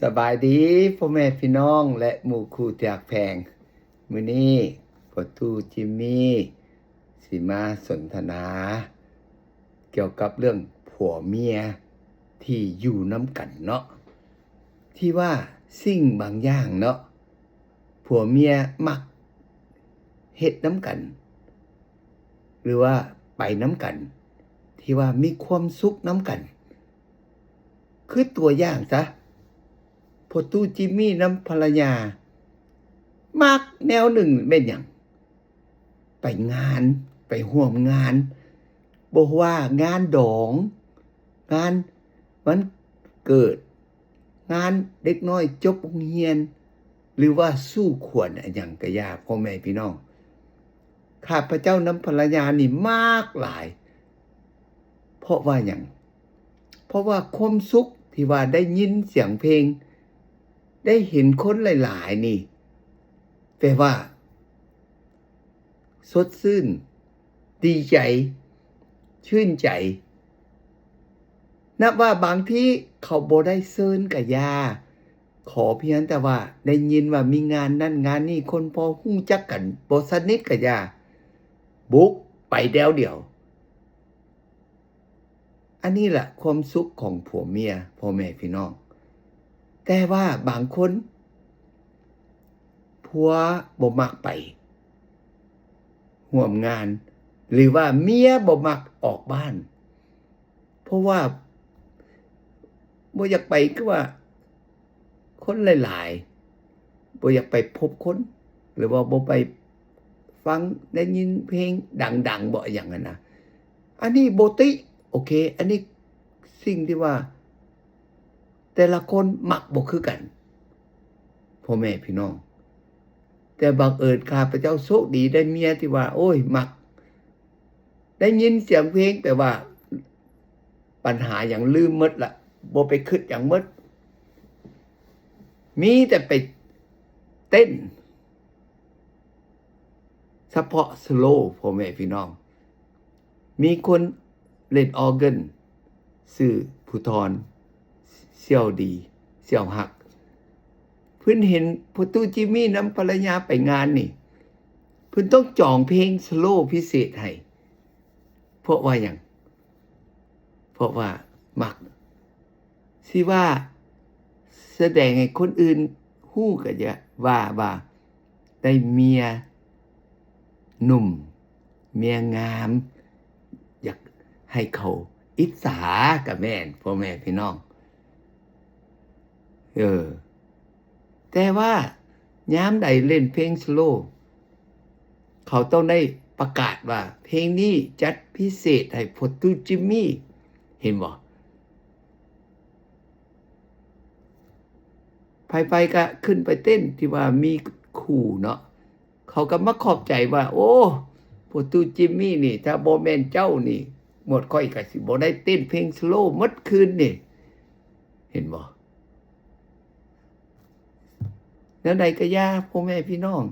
ສະບາຍດີພໍ່ແມ່ພີ່ນ້ອງ ແລະ ໝູ່ຄູ່ທີ່ຮັກແພງ. ມື້ນີ້ພໍ່ຕູ້ຈິມມີຊິມາສົນທະນາກ່ຽວກັບເລື່ອງຜົວເມຍທີ່ຢູ່ນຳກັນເນາະ, ທີ່ວ່າສິ່ງບາງຢ່າງເນາະ ຜົວເມຍມັກເຮັດນຳກັນ ຫຼືວ່າໄປນຳກັນ ທີ່ວ່າມີຄວາມສຸກນຳກັນ. ຄືຕົວຢ່າງຊະ ພໍ່ຕູ້ຈິມມີນຳພັນລະຍາມັກແນວໜຶ່ງແມ່ນຫຍັງ? ໄປງານ ໄປຮ່ວມງານ ບໍ່ວ່າງານດອງ ງານວັນເກີດ ງານເດັກນ້ອຍຈົບໂຮງຮຽນ ຫຼືວ່າສູ່ຂວັນອີ່ຫຍັງກະຢ່າ ພໍ່ແມ່ພີ່ນ້ອງ, ຂ້າພະເຈົ້ານຳພັນລະຍານີ້ມັກຫຼາຍ. ເພາະວ່າຫຍັງ? ເພາະວ່າຄວາມສຸກທີ່ວ່າໄດ້ຍິນສຽງເພງ ໄດ້ເຫັນຄົນຫຼາຍໆນີ້ ແປວ່າສົດຊື່ນ ດີໃຈ ຊື່ນໃຈ. ນັບວ່າບາງທີເຂົາບໍ່ໄດ້ເຊີນກະຢ່າ, ຂໍພຽງແຕ່ວ່າໄດ້ຍິນວ່າມີງານນັ້ນງານນີ້ ຄົນພໍຮູ້ຈັກກັນ ບໍ່ສະໜິດກະຢ່າ ບຸກໄປແດວດຽວ. ອັນນີ້ລະຄວາມສຸກຂອງຜົວເມຍ ພໍ່ແມ່ພີ່ນ້ອງ. ແຕ່ວ່າບາງຄົນ ຜົວບໍ່ມັກໄປຮ່ວມງານ ຫຼືວ່າເມຍບໍ່ມັກອອກບ້ານ ເພາະວ່າບໍ່ຢາກໄປ ຄືວ່າຄົນຫຼາຍໆ ບໍ່ຢາກໄປພົບຄົນ ຫຼືວ່າບໍ່ໄປຟັງ ໄດ້ຍິນເພງດັງໆ ບໍ່ ອີ່ຫຍັງຫັ້ນນະ. ອັນນີ້ບໍ່ຕິ ໂອເຄ ອັນນີ້ສິ່ງທີ່ວ່າ ແຕ່ລະຄົນມັກບໍ່ຄືກັນ ພໍ່ແມ່ພີ່ນ້ອງ. ແຕ່ບັງເອີນຂ້າພະເຈົ້າໂຊກດີໄດ້ເມຍທີ່ວ່າ ໂອ້ຍ ມັກ ໄດ້ຍິນສຽງເພງ ແປວ່າບັນຫາຫຍັງລືມໝົດລະ ບໍ່ໄປຄິດຫຍັງໝົດ ມີແຕ່ໄປເຕັ້ນ ສະເພາະສະໂລ ພໍ່ແມ່ພີ່ນ້ອງ. ມີຄົນເລ່ນອອເກີນ ຊື່ພູທອນ ສ່ຽວດີ ສ່ຽວຮັກ ເພິ່ນເຫັນພໍ່ຕູ້ຈິມມີນຳພັນລະຍາໄປງານນີ້ ເພິ່ນຕ້ອງຈອງເພງສະໂລພິເສດໃຫ້. ເພາະວ່າຫຍັງ? ເພາະວ່າມັກ ຊິວ່າສະແດງໃຫ້ຄົນອື່ນຮູ້ກະຢ່າ ວ່າ ວ່າໄດ້ເມຍໜຸ່ມ ເມຍງາມ ຢາກໃຫ້ເຂົາອິດສາກະແມ່ນ ພໍ່ແມ່ພີ່ນ້ອງ. ເອີ ແຕ່ວ່າຍາມໃດເລ່ນເພງສະໂລ ເຂົາຕ້ອງໄດ້ປະກາດວ່າ ເພງນີ້ຈັດພິເສດໃຫ້ພໍ່ຕູ້ຈິມມີ ເຫັນບໍ່? ໃຜໆກະຂຶ້ນໄປເຕັ້ນທີ່ວ່າມີຄູ່ເນາະ ເຂົາກະມາຂອບໃຈວ່າ ໂອ້ ພໍ່ຕູ້ຈິມມີນີ້ ຖ້າບໍ່ແມ່ນເຈົ້ານີ້ ໝົດຂ້ອຍກະຊິບໍ່ໄດ້ເຕັ້ນເພງສະໂລໝົດຄືນນີ້ ເຫັນບໍ່? ແນວໃດກະຢ່າ ພໍ່ແມ່ພີ່ນ້ອງ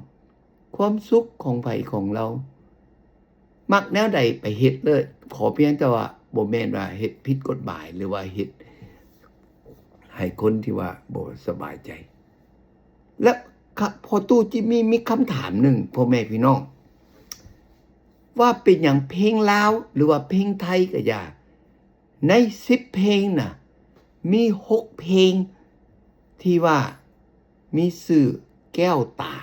ຄວາມສຸກຂອງໃຜຂອງລາວ ມັກແນວໃດໄປເຮັດເລີຍ ຂໍພຽງແຕ່ວ່າບໍ່ແມ່ນວ່າເຮັດຜິດກົດໝາຍ ຫຼືວ່າເຮັດໃຫ້ຄົນທີ່ວ່າບໍ່ສະບາຍໃຈ. ແລະ ພໍ່ຕູ້ຈິມມີມີຄຳຖາມໜຶ່ງ ພໍ່ແມ່ພີ່ນ້ອງ ວ່າເປັນຫຍັງເພງລາວ ຫຼືວ່າເພງໄທກະຢ່າ ໃນສິບເພງນະ ມີຫົກເພງທີ່ວ່າມີຊື່ແກ້ວຕາ.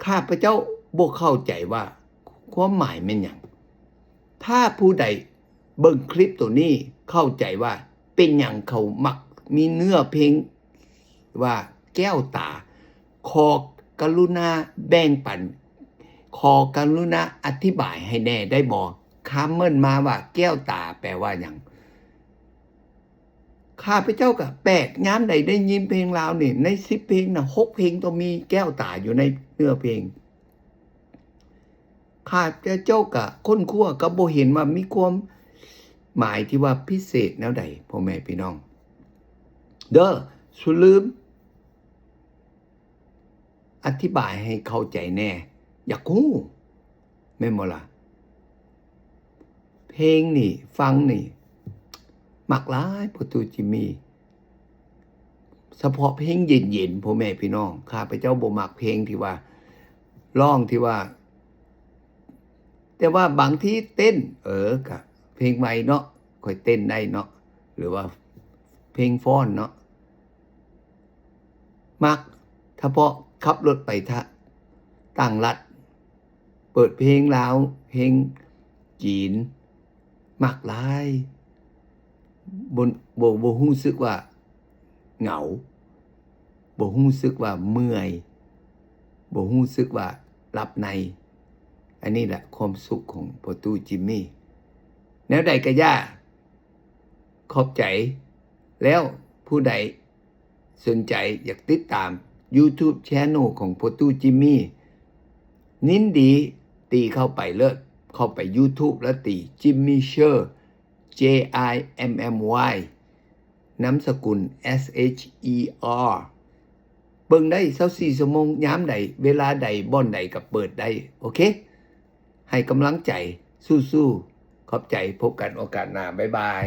ຂ້າພະເຈົ້າບໍ່ເຂົ້າໃຈວ່າຄວາມໝາຍແມ່ນຫຍັງ. ຖ້າຜູ້ໃດເບິ່ງຄລິບໂຕນີ້ເຂົ້າໃຈວ່າເປັນຫຍັງເຂົາມັກມີເນື້ອເພງ ວ່າແກ້ວຕາ ຂໍກະລຸນາແບ່ງປັນ ຂໍກະລຸນາອະທິບາຍໃຫ້ແດ່ໄດ້ບໍ່? ຄອມເມັນມາວ່າແກ້ວຕາແປວ່າຫຍັງ? ຂ້າພະເຈົ້າກະແປກ ຍາມໃດໄດ້ຍິນເພງລາວນີ້ ໃນສິບເພງນະ ຫົກເພງຕ້ອງມີແກ້ວຕາຢູ່ໃນເນື້ອເພງ. ຂ້າພະເຈົ້າກະຄົ້ນຄວ້າກະບໍ່ເຫັນວ່າມີຄວາມໝາຍທີ່ວ່າພິເສດແນວໃດ ພໍ່ແມ່ພີ່ນ້ອງເດີ. ສຸລືມ ອະທິບາຍໃຫ້ເຂົ້າໃຈແດ່ ຢາກຮູ້ ແມ່ນບໍ່ລະ? ເພງນີ້ ຟັງນີ້ ມັກຫຼາຍ ພໍ່ຕູ້ຈິມມີ. ສະເພາະເພງເຢັນໆ ພໍ່ແມ່ພີ່ນ້ອງ. ຂ້າພະເຈົ້າບໍ່ມັກເພງທີ່ວ່າ ຮ້ອງທີ່ວ່າ ແຕ່ວ່າບາງທີເຕັ້ນ ເອີ ກະເພງໃໝ່ເນາະ ຂ້ອຍເຕັ້ນໄດ້ເນາະ ຫຼືວ່າເພງຟ້ອນເນາະ ມັກ. ສະເພາະຂັບລົດໄປທາງຕ່າງລັດ ເປີດເພງລາວ ເພງຈີນ ມັກຫຼາຍ ບໍ່ ບໍ່ ບໍ່ຮູ້ສຶກວ່າເຫງົາ ບໍ່ຮູ້ສຶກວ່າເມື່ອຍ ບໍ່ຮູ້ສຶກວ່າຫຼັບໃນ. ອັນນີ້ແຫຼະຄວາມສຸກຂອງພໍ່ຕູ້ຈິມມີ. ແນວໃດກະຢ່າ ຂອບໃຈ. ແລ້ວຜູ້ໃດສົນໃຈຢາກຕິດຕາມ YouTube Channel ຂອງພໍ່ຕູ້ຈິມມີ ຍິນດີຕີເຂົ້າໄປເລີຍ ເຂົ້າໄປ YouTube ແລ້ວຕີ Jimmy Sher J I M M Y ນາມສະກຸນ S H E R ເບິ່ງໄດ້ຊາວສີ່ຊົ່ວໂມງ ຍາມໃດ ເວລາໃດ ບ່ອນໃດກະເປີດໄດ້. ໂອເຄ ໃຫ້ກຳລັງໃຈ ສູ້ໆ. ຂອບໃຈ ພົບກັນໂອກາດໜ້າ ບາຍບາຍ.